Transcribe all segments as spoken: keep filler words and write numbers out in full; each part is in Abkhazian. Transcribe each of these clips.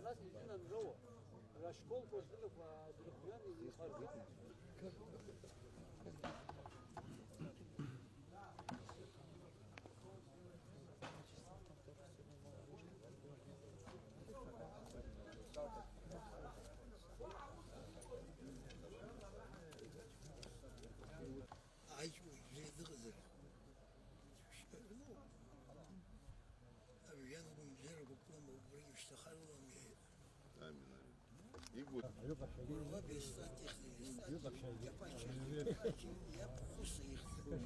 Нас изинанроуа, рашколқәа рдырқәа дрыхҩан, иҟарҵеит. Аиҿ уажәы дыҟазар, ну, абжьан гәынџьарақәа кны убригь шьҭахар уамеи. Амин, амин. Игәы. Уара бестат ихьӡын, бестат иапача, иапача, иапхәыса ихьӡын.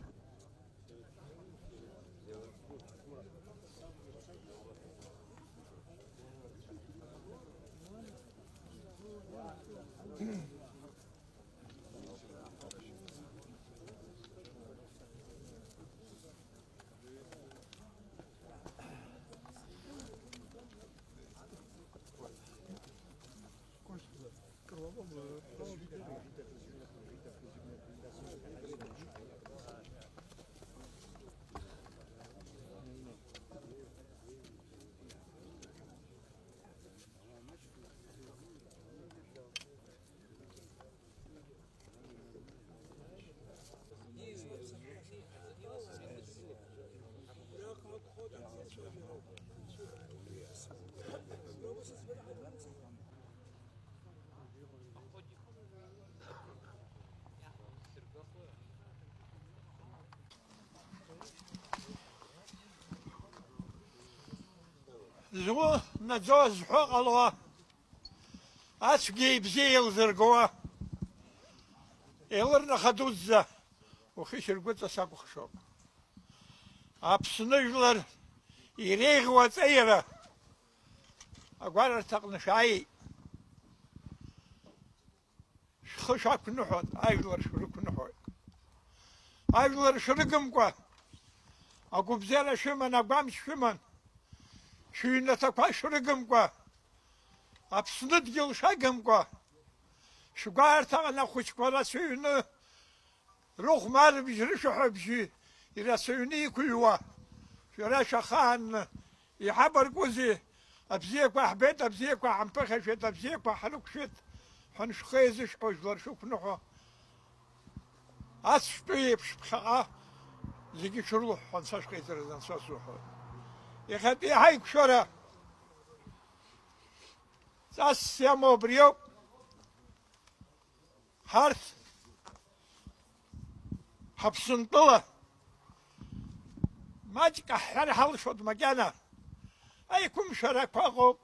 Згәы наӡо зҳәо ҟало, ацәгьеи ибзиеи еилзырго, еилырнаха дуӡӡа ухьышьаргәыҵа сакәыхшоуп. Аԥсны жәлар иреиӷьу аҵеира агәараҭаҟны шәааит. Шәхы шәақәныҳәоит, ажәлар шәрықәныҳәоит. Ажәлар шәрыгымкәа, агәыбзиара шәыман, агәамч шәыман, шәыҩнаҭақәа шәрыгымкәа, Аԥсны дгьыл шәагымкәа, шәгәаҳәарҭаҟны ахәыҷқәа рацәаҩны, рыхәмарбжь, рышәаҳәабжьы ирацәаҩны иқәыҩуа, шәара шәахаанны иҳабаркузеи? Абзиақәа ҳбеит, абзиақәа ҳамԥыхьашәеит, абзиақәа ҳрықәшәеит ҳәа шәхы еизышәҳәо, жәлар шәықәныҳәо, ацәтәы еиԥш ԥхьаҟа зегьы шәырлыҳәҳәо анцәа шәҟаиҵарыз, анцәа суҳәоит. Иахьатәи ҳаиқәшәара ҵасс иамоу абриоуп. Ҳарҭ ҳаԥсынтәыла маҷк аҳҳәар ҳалшоит макьана. Аиқәымшәарақәа ыҟоуп,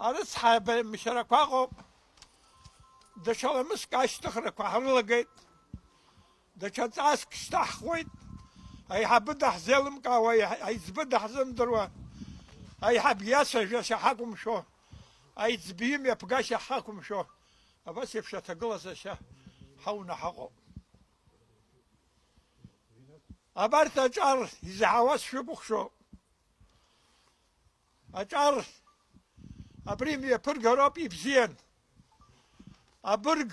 арыцҳаибамшьарақәа ыҟоуп, даҽа ламыск ашьҭыхрақәа ҳрылагеит. Даҽа ҵаск шьҭаҳхуеит, аиҳабы даҳзеилымкаауа, аиҳ-, аиҵбы даҳзымдыруа, аиҳаб иацәажәашьа ҳақәымшәо, аиҵбы имҩаԥгашьа ҳақәымшәо, абас еиԥш аҭагылазаашьа ҳауны ҳаҟоуп. Абарҭ аҿар изаҳауа сшәыкәыхшоу. Аҿар абри мҩаԥыргароуп ибзиан. Абырг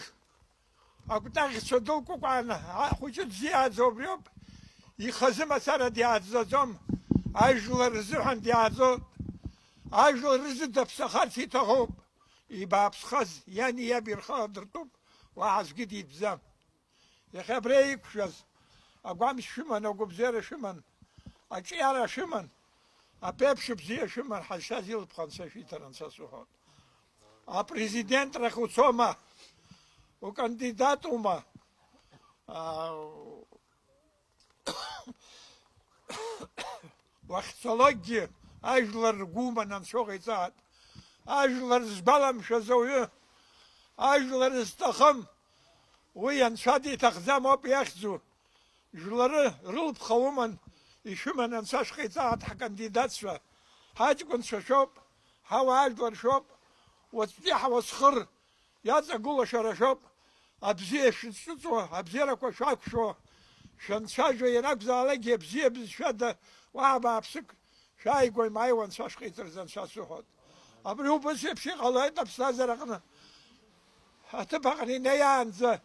акәтаӷьцәа дылкәыкәааны ахәыҷы дзиааӡо убриоуп. Ихазы мацара диааӡаӡом, ажәлар рзыҳәан диааӡоит. Ажәлар рзы даԥсахарц иҭахуп. Ибааԥсхаз иани иаби рхала дыртәуп, уаҳа аӡәгьы дитәӡам. Иахьа абра иқәшәаз агәамч шәыман, агәабзиара шәыман, аҿиара шәыман, аԥеиԥш бзиа шәыман, ҳазшаз илыԥха анцәа шәиҭар, анцәа суҳәоит. Апрезидентрахь уцома, укандидатума, аа, уахьцалакгьы ажәлар ргәы уманы анцәа уҟаиҵааит. Ажәлар згәаламшәаз ауаҩы, ажәлар зҭахым, уи анцәа диҭахӡам ауп иахьӡу. Жәлары рылԥха уман, ишәыман анцәа шәҟаиҵааит ҳкандидатцәа. Ҳаҷкәынцәа шәоуп, ҳауаажәлар шәоуп, уаҵәтәи ҳуасхыр Иаҵагылоу шәара шәоуп, абзиа шәызҿыҵуа, абзиарақәа шәақәшәо, шәанцәажәо, ианакәзаалакгьы абзиа бызшәада, уаҳа бааԥсык шәааигәа имааиуа Анцәа шәҟаиҵарыз Анцәа суҳәоит. Абри убас еиԥш иҟалоит аԥсҭазаараҟны. Аҭыԥ аҟны инеиаанӡа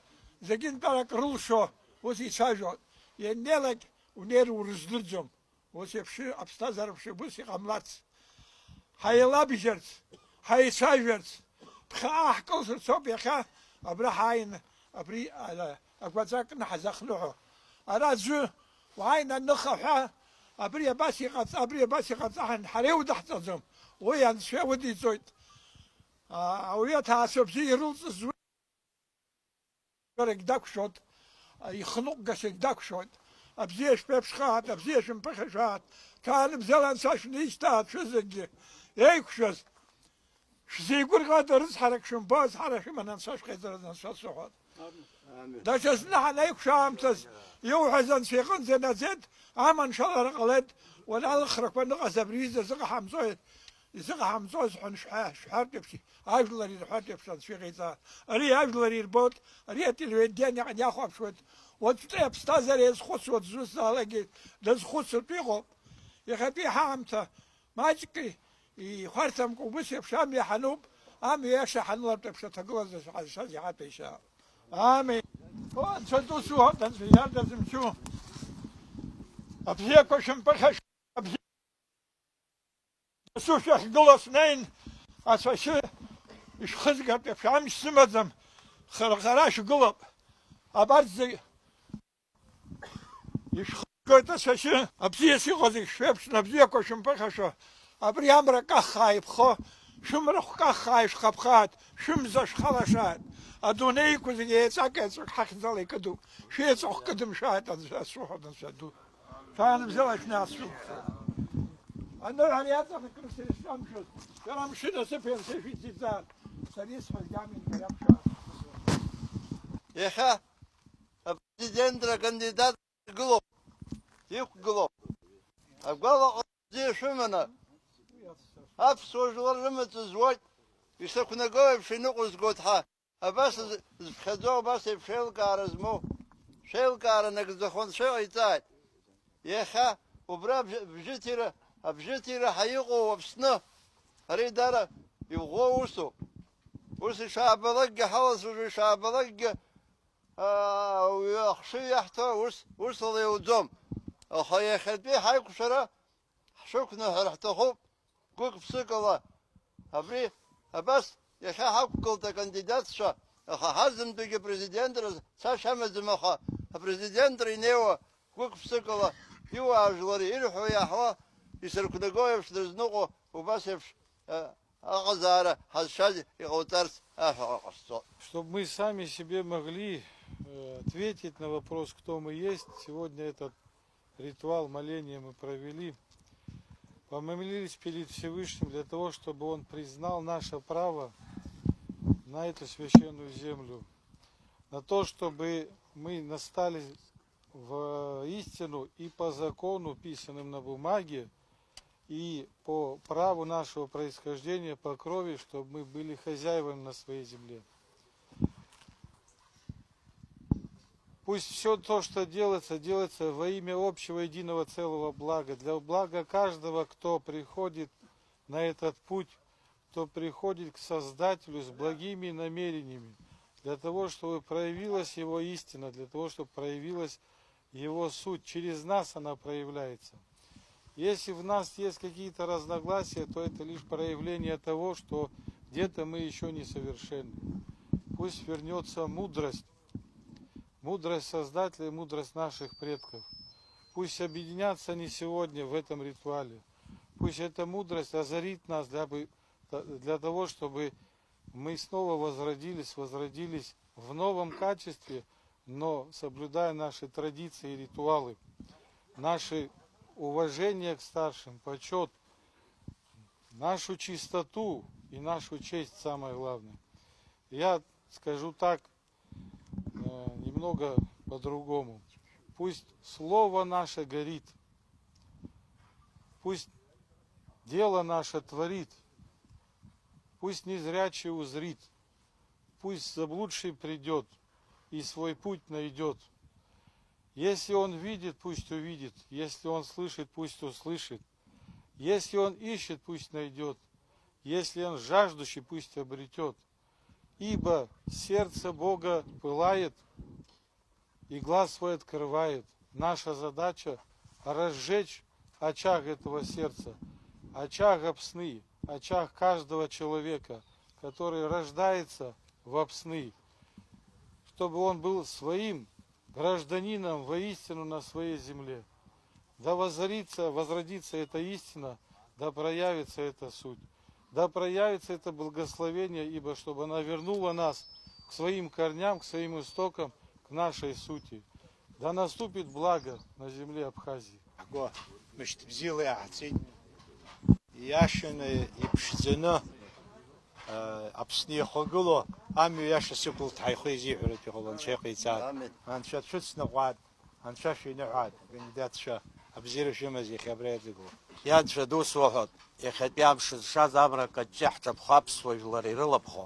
зегьынтәарак рылшо ус ицәажәоит. Ианнеилак унеир урыздырӡом. Ус еиԥш аԥсҭазаара ус иҟамларц, ҳаилабжьарц, ҳаицәажәарц, ԥхьаҟа ҳкылсырц ауп иахьа абра ҳааины, абри, ала, агәаҵәа кны ҳазахныҳәо. Ара аӡәы уааины аныха ҳәа, абри абас иҟаҵа, абри абас иҟаҵа ҳәа ҳара иудаҳҵаӡом. Уи Анцәа иудиҵоит. А, ауаҩы аҭаацәа бзиа ирылҵыз уи. Рагь дақәшәоит, ихныҟәгашьагь дақәшәоит. Абзиа шәԥеиԥшхааит, абзиа шәымԥыхьашәааит, ҭаанымзала Анцәа шәнеишьҭааит шәызегьы еиқәшәаз. Шәзеигәырӷьоит, рыцҳарак шәымбоз, ҳара шәыман Анцәа шәхеиҵараз Анцәа сыҳәон. Амин. Даҽазны ҳанеиқәшәа аамҭаз иуҳәаз Анцәа иҟынӡа инаӡеит, аманшәалара ҟалеит, уара алыхрақәа аныҟаз абри ҩыза зыҟаҳамҵои? Изыҟаҳамҵоз ҳәа шәҳәа-, шәҳәартә еиԥш, ажәлар ирҳәартә еиԥш Анцәа иҟаиҵа. Ари ажәлар ирбоит, ари ателевидение аҟны иахәаԥшуеит. Уаҵәтәи аԥсҭазаара иазхәыцуа дызусҭазаалакгьы дазхәыцыртә иҟоуп. Иахьатәи ҳаамҭа маҷк ихәарҭамкәа убыс еиԥш амҩа ҳануп, амҩа иаша ҳанылартә еиԥш аҭагылазаашьа ҳазшаз иҳаҭәеишьа. Амин. О, Анцәа ду суҳәоит, Анцәа иарда зымчу. Абзиақәа шәымԥыхьашәа, абзиа Дасу шәахьгылоу снеин, ацәашьы ишәхызгартә еиԥш амч сымаӡам, хара-хара шәгылоуп. Абарҭ зегь ишәхызгоит ацәашьы, абзиас иҟоу зегь шәеиԥшны, абзиақәа шәымԥыхьашәо, абри амра каххаа иԥхо, шәымрахә каххаа ишәхаԥхааит, шәымза шәхалашааит. Адунеи иқәу зегь еҵәак-еҵәак ҳахьӡала икыдуп, шәеҵәахә кыдымшәааит, Анцәа, суҳәоит, Анцәа ду. Ҭаанбзиала шәнацәцәа. Аныҳәара иаҵанакрыса исҿамшәоз, шәара амшын асыԥ иансышәиҵеит, сара исҳәаз иамин иаԥхьа. Иахьа апрезидентра акандидат гылоуп, иқәгылоуп. Агәалаҟаза бзиа шәыманы, аԥсуа жәлар рымаҵ зуеит, ишақәнаго еиԥш иныҟәызгоит ҳәа. Абас з-, зыԥхьаӡоу, абас еиԥш еилкаара змоу, шәеилкаара нагӡахон, шәыҟаиҵааит. Иахьа убра абжь-, абжьыҭира, абжьыҭира ҳәа иҟоу Аԥсны, ари дара иӷәӷәоу усуп. Ус ишаабалакгьы, ҳалацәажәо ишаабалакгьы, аа, уи ахшыҩ иаҳҭо ус, усала иуӡом. Аха иахьатәи ҳаиқәшәара ҳшықәнаҳәар ҳҭахуп, гәык-ԥсыкала. Абри, абас, иахьа ҳақәгылт акандидатцәа, аха ҳазынтәыгьы апрезидентра цашьа амаӡам, аха апрезидентра инеиуа гәык-ԥсыкала иуаажәлар ирҳәо иаҳауа исырқәнаго еиԥш дазныҟәо убас еиԥш, а, аҟазаара ҳазшаз иҟауҵарц аҳәаҟа ҟасҵоит. Чтобы мы сами себе могли, э, ответить на вопрос, кто мы есть, сегодня этот ритуал моления мы провели, помолились перед Всевышним для того, чтобы Он признал наше право на эту священную землю, на то, чтобы мы настали в истину и по закону, писанным на бумаге, и по праву нашего происхождения, по крови, чтобы мы были хозяевами на своей земле. Пусть всё то, что делается, делается во имя общего единого целого блага, для блага каждого, кто приходит на этот путь, кто приходит к Создателю с благими намерениями, для того, чтобы проявилась Его истина, для того, чтобы проявилась Его суть. Через нас она проявляется. Если в нас есть какие-то разногласия, то это лишь проявление того, что где-то мы ещё несовершенны. Пусть вернётся мудрость, мудрость Создателя и мудрость наших предков. Пусть объединятся они сегодня в этом ритуале. Пусть эта мудрость озарит нас для бы-, для того, чтобы мы снова возродились, возродились в новом качестве, но соблюдая наши традиции и ритуалы, наше уважение к старшим, почёт, нашу чистоту и нашу честь, самое главное. Я скажу так, э, немного по-другому. Пусть слово наше горит, пусть дело наше творит, пусть незрячий узрит, Пусть заблудший придет и свой путь найдет. Если он видит, пусть увидит, если он слышит, пусть услышит, если он ищет, пусть найдет, если он жаждущий, пусть обретет. Ибо сердце Бога пылает, и глаз свой открывает. Наша задача — разжечь очаг этого сердца, очаг Апсны, очаг каждого человека, который рождается в Апсны, чтобы он был своим гражданином воистину на своей земле. Да возродится, возродится эта истина, да проявится эта суть, да проявится это благословение, ибо чтобы она вернула нас к своим корням, к своим истокам, к нашей сути. Да наступит благо на земле Абхазии. Агәы мышьҭыбзиала иаҳцеит. Иашаны, иԥшӡаны, э, Аԥсны ихагылоу амҩа иаша сықәылт ҳәа ихы изиҳәаратәы иҟало Анцәа иҟаиҵааит. Амин. Анцәа дшәыцныҟәааит, Анцәа шәиныҳәааит, акандидатцәа, абзиара шәымаз иахьа абра иаӡыго. Иа Анцәа ду суҳәоит, иахьатәи амш зшаз амра каҷҷа ҳҿаԥхо аԥсуа жәлар ирылаԥхо,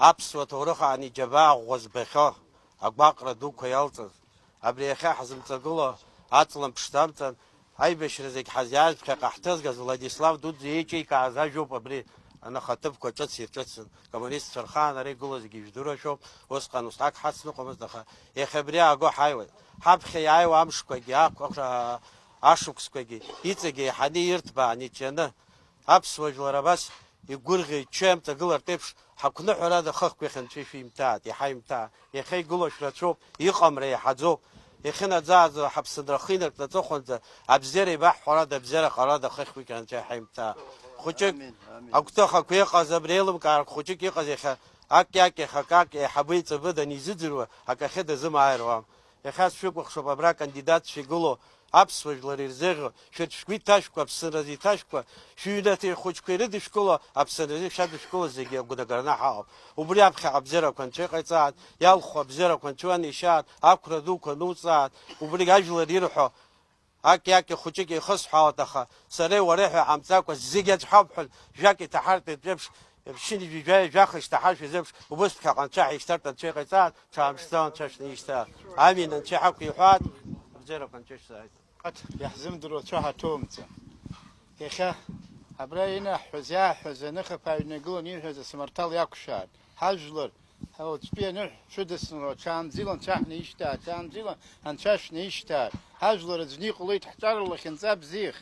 аԥсуа ҭоурых аан иџьабаа ӷәӷәа збахьоу, агәаҟра дуқәа иалҵыз, абри иахьа ҳзымҵагылоу аҵла мԥшӡамҵан, аибашьра зегь ҳазиааз ԥхьаҟа ҳҭызгаз Владислав Дуӡӡа иеиҿикааз ажәоуп абри, анахаҭыԥқәа ҿыц ирҿыцын, коммунистцәа рхаан ара игылазгьы ижәдыруашәоуп, усҟан усҟак ҳацныҟәомызт, аха иахьа абри ааго ҳаиуеит. Ҳаԥхьа иааиуа амшқәагьы, ақә-, а-, ашықәсқәагьы, иҵегьы еиҳаны ирҭбааны, иҿианы, аԥсуа жәлар абас игәырӷьа-иччо иамҵагылартә еиԥш, ҳақәныҳәарада хыхьтә иахьа Анцәа ишәимҭааит, иҳаимҭаа. Иахьа игылоу шәрацәоуп, иҟамра иаҳаӡоуп. Иахьынаӡааӡо ҳаԥсынра ахы инаркны аҵыхәанӡа, абзиара еибаҳҳәарада, абзиара ҟаларада хыхьтә иахьа Анцәа иҳаимҭаа. Хәыҷык, амин, амин, агәҭыхақәа иҟаз, абри еилымкаарақәа хәыҷык иҟаз иахьа ак-иак, иахьак-ак, еиҳабы иҵабы данизыӡырҩуа, акахьы дазымааир ауам. Иахьа сшәыкәыхшоуп абра акандидатцәа игылоу аԥсуа жәлар ирзеиӷьу, шәарҭ шәгәы иҭашәкуа, аԥсынразы иҭашәкуа, шәыҩнаҭа хәыҷқәа ирыдышәкыло, аԥсынразы шәадышәкыло зегьы агәнагараны ҳаҟоуп. Убри аԥхьаҟа абзиарақәа Анцәа иҟаиҵааит, иалху абзиарақәа Анцәа ианишьааит, ақәра дуқәа ануҵааит, убригь ажәлар ирҳәо, аки-аки хәыҷык еихысҳәаауеит, аха сареи уареи ҳәа ҟамҵакәа, зегь аӡә ҳауп ҳәа, жәак иҭаҳартә еиԥш, ԥшьынҩажәи жәаҩа жәаха ишҭаҳаршәыз еиԥш, убыс ԥхьаҟа Анцәа ҳишьҭартә Анцәа иҟаиҵааит, ҽаамсҭа Анцәа шәнеишьҭаа. Амин, Анцәа иҳақәиҳәааит, абзиарақәа Анцәа шәзааит. Иаҳзымдыруа цәа ҳаҭоумҵан. Иахьа абра инаҳҳәаз, иааҳҳәаз аныхаԥааҩ днагылан ииҳәаз асамарҭал иақәшәааит. Ҳажәлар, ҳа уаҵәтәи аныҳә шәыдысныҳәа, ҽаанбзиала Анцәа шәнеишьҭаа, ҽаанбзиала Анцәа шәнеишьҭаа. Ҳажәлар аӡәны иҟалеит, ҳҿар лахьынҵа бзиахь.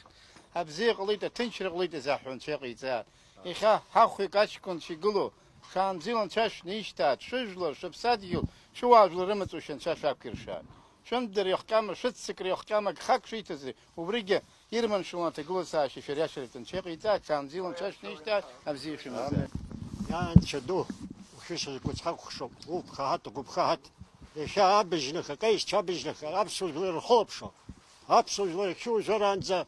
Абзиа ҟалеит, аҭынчра ҟалеит, изаҳҳәо Анцәа иҟаиҵааит. Иахьа ҳахәҩык аҷкәынцәа игылоу, ҽаанбзиала Анцәа шәнеишьҭааит, шәыжәлар, шәыԥсадгьыл, шәыуаажәлар рымаҵушәа Анцәа шәақәиршааит. Шәымдыр иахҟьама, шәыццакра иахҟьама, гхак шиҭаз, убригьы ирманшәалан аҭагылазаашьа шәара иашараҿы Анцәа иҟаиҵааит, ҽаанбзиала Анцәа шәнеишьҭааит, абзиа шәымазааит. Амин. Иа Анцәа ду, уахьышаз гәыцҳа ҟәхшоуп, угәԥхаҳа, дгәыԥхаҳа. Иахьа абыжьныха, каисцәа абыжьныха, аԥсуа жәлар рхылаԥшо, аԥсуа жәлар ахьыужәараанӡа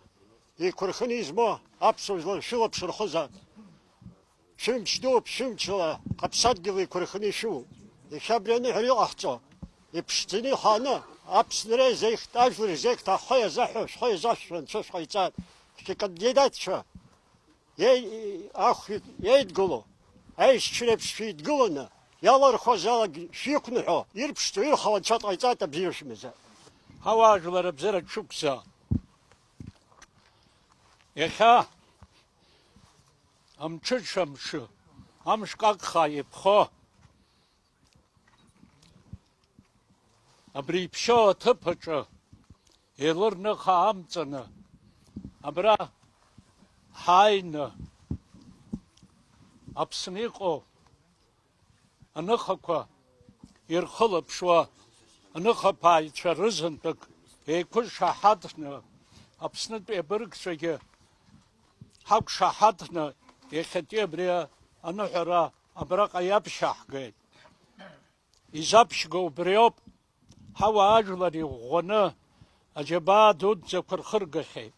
еиқәырханы измоу аԥсуа жәлар шәылаԥш рхызаап. Шәымч дууп, шәымчала ҳаԥсадгьыл еиқәырханы ишәымоуп. Иахьа абри аныҳәара иҟаҳҵо, иԥшӡаны ихааны, Аԥсынра иазеихт, ажәлар ирзеихт, ахы иазаҳәа, шәхы иазашәҳәа, Анцәа шәҟаиҵааит. Шәкандидатцәа иеи-, ахә иеидгыло, аишьцәа реиԥш шәеидгыланы, иалырхуаз алагь шәиқәныҳәо, ирԥшӡо, ирхало Анцәа дҟаиҵааит, абзиара шәымазааит. Ҳауаажәлар абзиара шәықәзааит. Иахьа амҽыҽа мшы, амш какха иԥхо, абри иԥшьоу аҭыԥ аҿы еилырныха амҵаны, абра ҳааины, Аԥсны иҟоу аныхақәа ирхылаԥшуа аныхаԥааҩцәа рызынтәык еиқәышаҳаҭны, Аԥснытәи абыргцәагьы ҳақәшаҳаҭны, иахьатәи абри аныҳәара абраҟа иаԥшьаҳгеит. Изаԥшьго убриоуп, ҳауаажәлар иӷәӷәаны аџьабаа дуӡӡақәа рхыргахьеит.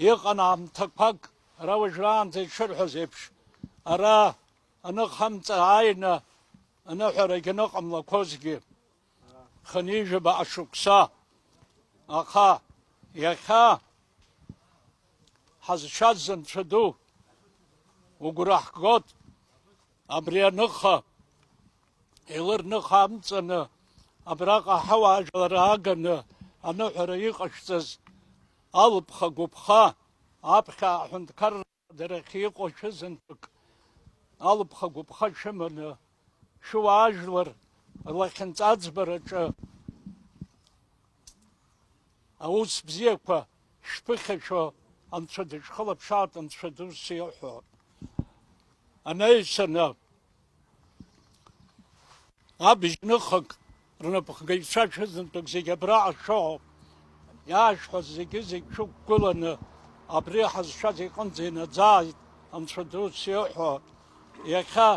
Иҟан аамҭақәак, ара уажәраанӡа ишырҳәаз еиԥш, ара аныхамҵа ааины аныҳәарагьы аныҟамлақәозгьы, хынҩажәаба ашықәса. Аха иахьа ҳазшаз Анцәа ду, угәра ҳгоит, абри аныха еилырныха амҵаны, абраҟа ҳауаажәлар ааганы аныҳәара иҟашәҵаз алыԥха-гәыԥха, аԥхьа аҳәынҭқарра Дарахь иҟоу шәызынтәык алыԥха-гәыԥха шәыманы, шәуаажәлар рлахьынҵа аӡбараҿы аус бзиақәа шәԥыхьашәо Анцәа дышәхылаԥшааит, Анцәа дус иҳәо. Анаҩсаны, Абжьныхак рнапхгаҩцәа шәызынтәык зегьы абраҟа шәыҟоуп. Иаашәҳәаз зегьы-зегь шәықәгыланы абри ҳазшаз иҟынӡа инаӡааит, Анцәа дус иҳәо. Иахьа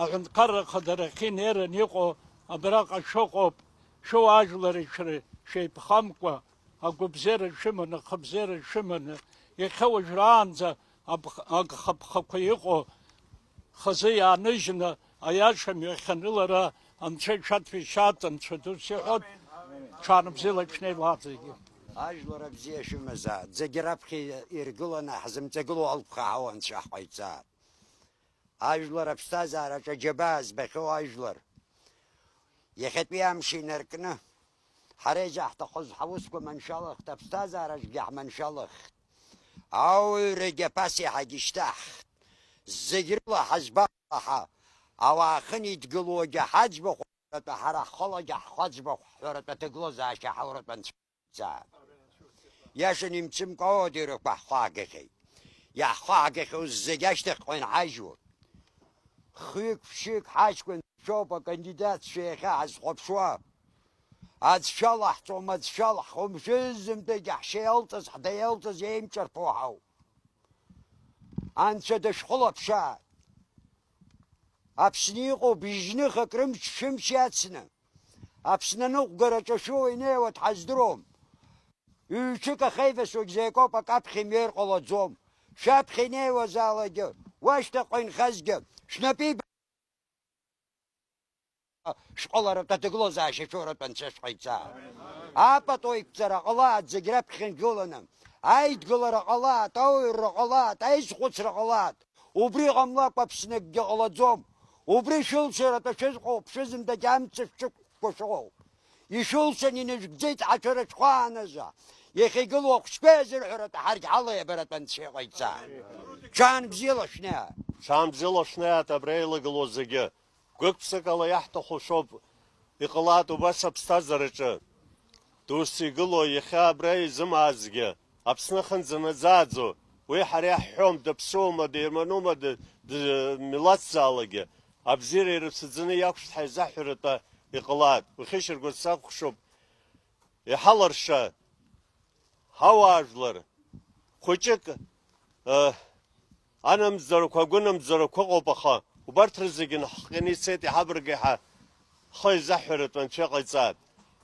аҳәынҭқарра ахадарахь инеираны иҟоу абраҟа шәыҟоуп, шәуаажәлари шәареи шәеиԥхамкәа, агәабзиара шәыманы, ахабзиара шәыманы, иахьа уажәраанӡа абх-, агхаԥхақәа иҟоу хазы иааныжьны, аиаша мҩахьанылара Анцәа ишәаҭәеишьааит, Анцәа дус иҳәоит, ҽаанбзиала шәнеилааӡагьы. Ажәлар абзиа шәымазааит, зегьы раԥхьа иргыланы ҳзымҵагылоу алԥха ҳауа Анцәа ҳҟаиҵааит. Ажәлар аԥсҭазаараҿы аџьабаа збахьоу ажәлар. Иахьатәи амш инаркны, ҳара изаҳҭахыз ҳаусқәа маншәалахт, аԥсҭазаараҿгьы ҳманшәалахт. Ауаҩрагьы аԥас иаҳагьы ишьҭаҳхт. Зегь рыла ҳазбалаҳа, ауаа ахьынидгылогьы ҳаӡбахә ҳәаратәы, ҳара ҳхылагьы ҳхы аӡбахә ҳҳәаратәы аҭагылазаашьа ҳауратәы анцәа. Иашан имцымкәа ауадаҩрақәа ҳхәаагахьеит. Иаҳхәаагахьоу зегь ашьҭахьҟа инҳажьуа. Хҩык-ԥшьҩык ҳаҷкәын шәоуп акандидатцәа иахьа ҳазхәаԥшуа. Аӡә шәалаҳҵом, аӡә шәалаҳхом, шәызынтәыгьы ҳшеилҵыз, ҳдеилҵыз еимҿарԥо ҳауп. Анцәа дышәхылаԥшааит. Аԥсны иҟоу бжьныхак рымч шәымч иацны, Аԥсны аныҟәгараҿы шәыуа инеиуа дҳаздыруам. Ҩ-ҽык ахеивасуагь зеикоуп, акы аԥхьа имҩеир ҟалаӡом. Шәаԥхьа инеиуазаалакгьы, уашьҭахьҟа инхазгьы, шәнапы иба-, шәҟаларатәы аҭагылазаашьа шәоуратәы анцәа шәҟаиҵа. Апату еиқәҵара ҟалааит, зегь раԥхьа инжәыланы. Аидгылара ҟалааит, ауаҩрра ҟалааит, аизхәыцра ҟалааит. Убри ҟамлакәа Аԥсны акгьы ҟалаӡом. Убри шәылшаратәы шәызҟоуп, шәызынтәагь амца шәҿықәкуа шәыҟоуп. Ишәылшан инажәгӡеит ҳашәара шәхәааназы. Иахьа игылоу ахәыҷқәа иазырҳәаратәы ҳаргь ҳалаиабаратәы анцәа иҟаиҵааит. Ҽаан бзиала шәнеи. Ҽаан бзиала шәнеи, абра еилагылоу зегьы. Гәык-ԥсыкала иаҳҭаху шәоуп, иҟалааит убас аԥсҭазаараҿы. Дус игылоу иахьа абра изымаазгьы, Аԥсны ахынӡанаӡааӡо, уи ҳара иаҳҳәом, дыԥсума, дгерманума, д-, д-, милаҭзаалагьы, абзиара ирыԥсаӡаны иақәшәт ҳаизаҳҳәаратәы иҟалааит. Ухьышьаргәыц сакәхшоуп. Иҳалырша, ҳауаажәлар, хәыҷык, э, анамӡарақәа, агәынамӡарақәа ыҟоуп, аха убарҭ рызегьы наҳҟьаны ицеит, иҳабаргеи ҳәа ҳхы изаҳҳәаратәы анцәа иҟаиҵааит.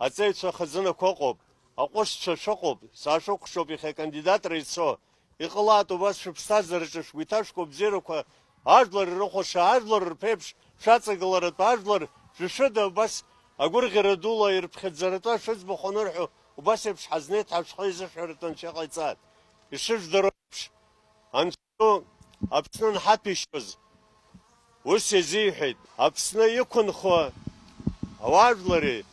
Аҵеицәа хазынақәа ыҟоуп, аҟәышцәа шәыҟоуп, саашәыкәхшоуп иахьа акандидатра ицо. Иҟалааит убас шәыԥсҭазаараҿы шәгәы иҭашәкуа абзиарақәа, ажәлар ирыхәаша, ажәлар рԥеиԥш шәаҵагыларатәы, ажәлар шәышәыда убас агәырӷьара дула ирыԥхьаӡаратәы шәыӡбахә анырҳәо, убас еиԥш ҳазнеит ҳәа шәхы изышәҳәаратәы анцәа иҟаиҵааит. Ишыжәдыруа еиԥш, анцәа Аԥсны анҳаҭәеишьоз, ус иазиҳәеит, Аԥсны иқәынхо ауаажәлари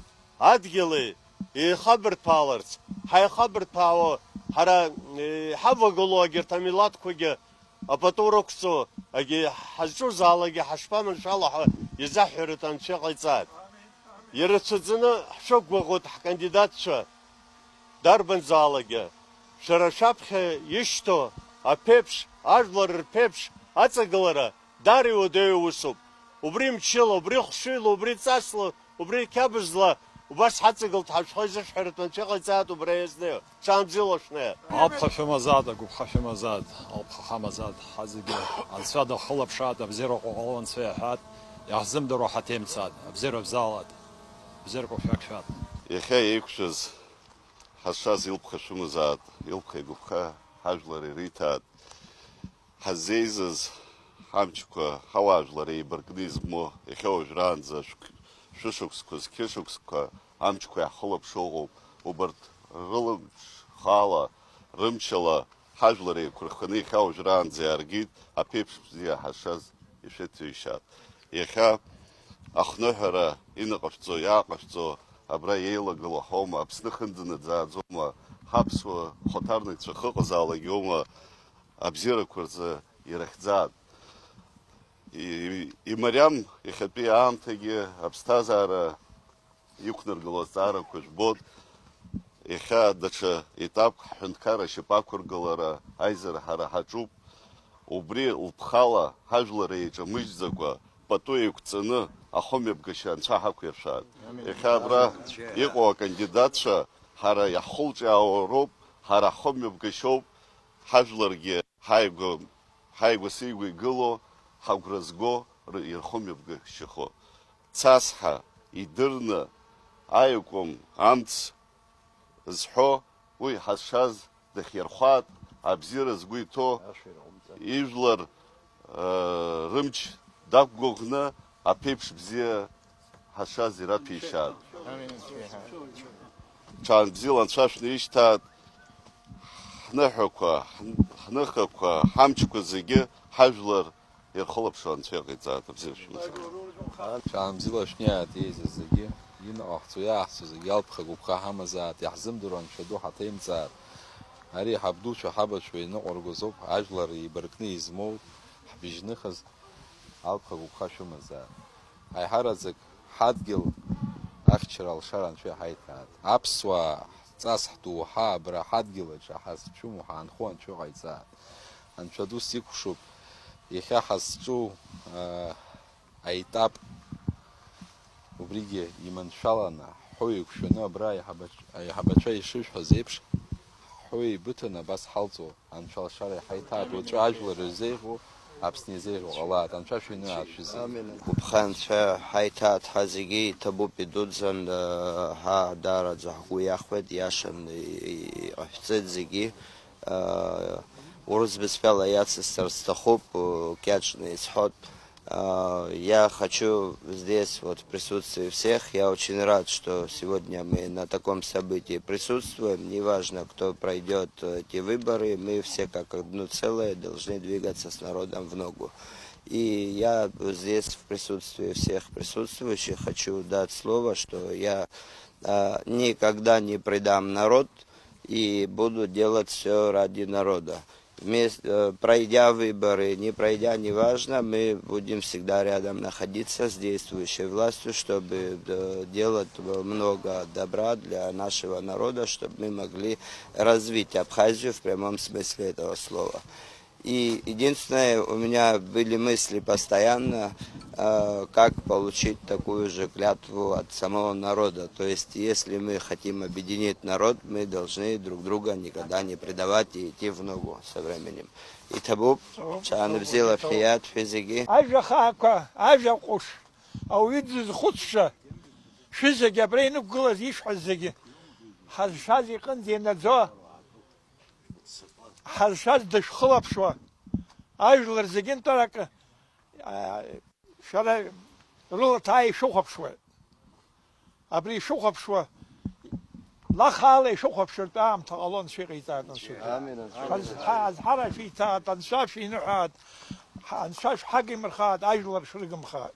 адгьыли еихабырҭәааларц, ҳаихабырҭәаауа, ҳара, е, иҳавагылоу егьырҭ амилаҭқәагьы апату рықәҵо, егьи ҳазҿузаалакгьы ҳашԥаманшәало ҳәа изаҳҳәаратәы анцәа иҟаиҵааит. Ирацәаӡаны ҳшәықәгәыӷуеит ҳкандидатцәа дарбанзаалакгьы. Шәара шәаԥхьа ишьҭоу аԥеиԥш, ажәлар рԥеиԥш аҵагылара даара иуадаҩу усуп. Убри мчыла, убри хәшәыла, убри ҵасла, убри қьабзла убас ҳаҵагылт ҳәа шәхы изышәҳәаратәы анцәа иҟаиҵааит убра иазнеиуа. Ҽаанбзиала шәнеи. Алԥха шәымазааит, агәыԥха шәымазааит, алԥха хамазааит, ҳазегьы анцәа дахылаԥшааит, абзиара ҟәаҟәала анцәа иаҳәааит, иаҳзымдыруа ҳаҭеимцааит, абзиара бзаалааит, бзиарақәа шәақәшәааит. Иахьа еиқәшәаз ҳазшаз илԥха шәымазааит, илԥха игәыԥха ҳажәлар ириҭааит. Ҳаззеизаз ҳамчқәа, ҳауаажәлар еибаркны измоу, иахьа уажәраанӡа шәк-, шәышықәсқәа, зқьышықәсқәа амчқәа иаҳхылаԥшуа ыҟоуп. Убарҭ рылымш хаала, рымчала ҳажәлар еиқәырханы иахьа уажәраанӡа иааргеит, аԥеиԥш бзиа ҳашаз ишәыҭәеишьааит. Иахьа Ахныҳәара инаҟашәҵо, иааҟашәҵо абра еилагылоу ҳаума, Аԥсны хынӡанаӡааӡома, ҳаԥсуа хәаҭарнакцәа хыҟазаалак иоума абзиарақәа рзы ирыхьӡаат. И-, имариам иахьатәи аамҭагьы аԥсҭазаара иқәнаргыло азҵаарақәа жәбоит. Иахьа даҽа етапк ҳҳәынҭқарра ашьапы ақәыргылара аизара ҳара ҳаҿуп. Убри лыԥхала ҳажәлар еиҿамыжьӡакәа, пату еиқәҵаны ахымҩаԥгашьа Анцәа ҳақәиршәааит. Иахьа абра иҟоу акандидатцәа ҳара иаҳхәылҿиаауа роуп, ҳара ҳхымҩаԥгашьоуп, ҳажәларгьы ҳааигәа, ҳааигәа-сигәа игылоу, ҳагәра зго р-, ирхымҩаԥгашьахо. Цасҳа идырны аиакәым амц зҳәо, уи ҳазшаз дахьирхәаат, абзиара згәы иҭоу, ижәлар, э, рымч дақәгәыӷны аԥеиԥш бзиа ҳазшаз ираҭәеишьаат. Ҽаанбзиала Анцәа шәнеишьҭаат, ҳныҳәақәа, ҳн-, ҳныхақәа, ҳамчқәа зегьы ҳажәлар ирхылаԥшуа Анцәа иҟаиҵааит, абзиара шәымаз. Ҽаанбзиала шәнеиааит еизаз зегьы, инаҟаҳҵо, иааҳҵо зегьы алԥха гәыԥха ҳамазааит, иаҳзымдыруа Анцәа ду ҳаҭеимҵааит. Ари ҳабдуцәа, ҳабацәа иныҟәыргоз ауп, ажәлар еибаркны измоут, ҳбыжьныхыз алԥха гәыԥха шәымазааит. Аиҳараӡак ҳадгьыл ахьчара алшара Анцәа иҳаиҭааит. Аԥсуаа ҳҵас ҳдоуҳа абра ҳадгьыл аҿы ҳазцәыму ҳаанхо Анцәа иҟаиҵааит. Анцәа дус икәшоуп иахьа ҳазҿу, аа, аетап убригьы иманшәаланы, ҳҳәоу еиқәшәаны абра аиҳабач-, аиҳабацәа ишышәҳәаз еиԥш, ҳҳәоу еибыҭаны абас ҳалҵуа. Анцәа алшара иҳаиҭааит, уаҵәы ажәлар ирзеиӷьу, Аԥсны изеиӷьу ҟалааит, Анцәа шәыҩны аашәызеи. Амин. Гәыԥха Анцәа ҳаиҭааит, ҳа зегьы иҭабуп, идуӡӡан, э, ҳа даараӡа ҳгәы иахәеит, иашан и-, и-, иҟашәҵеит зегьы. Э, урыс бызшәала иацысҵар сҭахуп, э, кьаҿны исҳәоит. А, я хочу здесь, вот, в присутствии всех, я очень рад, что сегодня мы на таком событии присутствуем. Неважно, кто пройдет эти выборы, мы все как одно целое должны двигаться с народом в ногу. И я здесь, в присутствии всех присутствующих, хочу дать слово, что я, а, никогда не предам народ и буду делать все ради народа. Вмес-, э, пройдя выборы, не пройдя, неважно, мы будем всегда рядом находиться с действующей властью, чтобы, э, делать много добра для нашего народа, чтобы мы могли развить Абхазию в прямом смысле этого слова. И единственное, у меня были мысли постоянно, э, как получить такую же клятву от самого народа. То есть, если мы хотим объединить народ, мы должны друг друга никогда не предавать и идти в ногу со временем. Иҭабуп, ҽаанбзиала шәиаҭ шәызегьы. Ажәа хаақәа, ажәа ҟәыш, ауаҩы дзызхәыцша, шәызегьы абра инықәгылаз ишәҳәаз зегьы, ҳазшаз иҟынӡа инаӡо, ҳазшаз дышәхылаԥшуа, ажәлар зегьы нтәарак, а, шәара рыла ҭаа ишәыхәаԥшуеит. Абри ишәыхәаԥшуа, лахаала ишәыхәаԥшыртә аамҭа ҟалон, шәиҟаиҵааит, Анцәа. Амин, Анцәа. Шәазҳа-, азҳара шәиҭааит, Анцәа шәиныҳәааит, ҳа-, Анцәа шәҳагимырхааит, ажәлар шәрыгымхааит.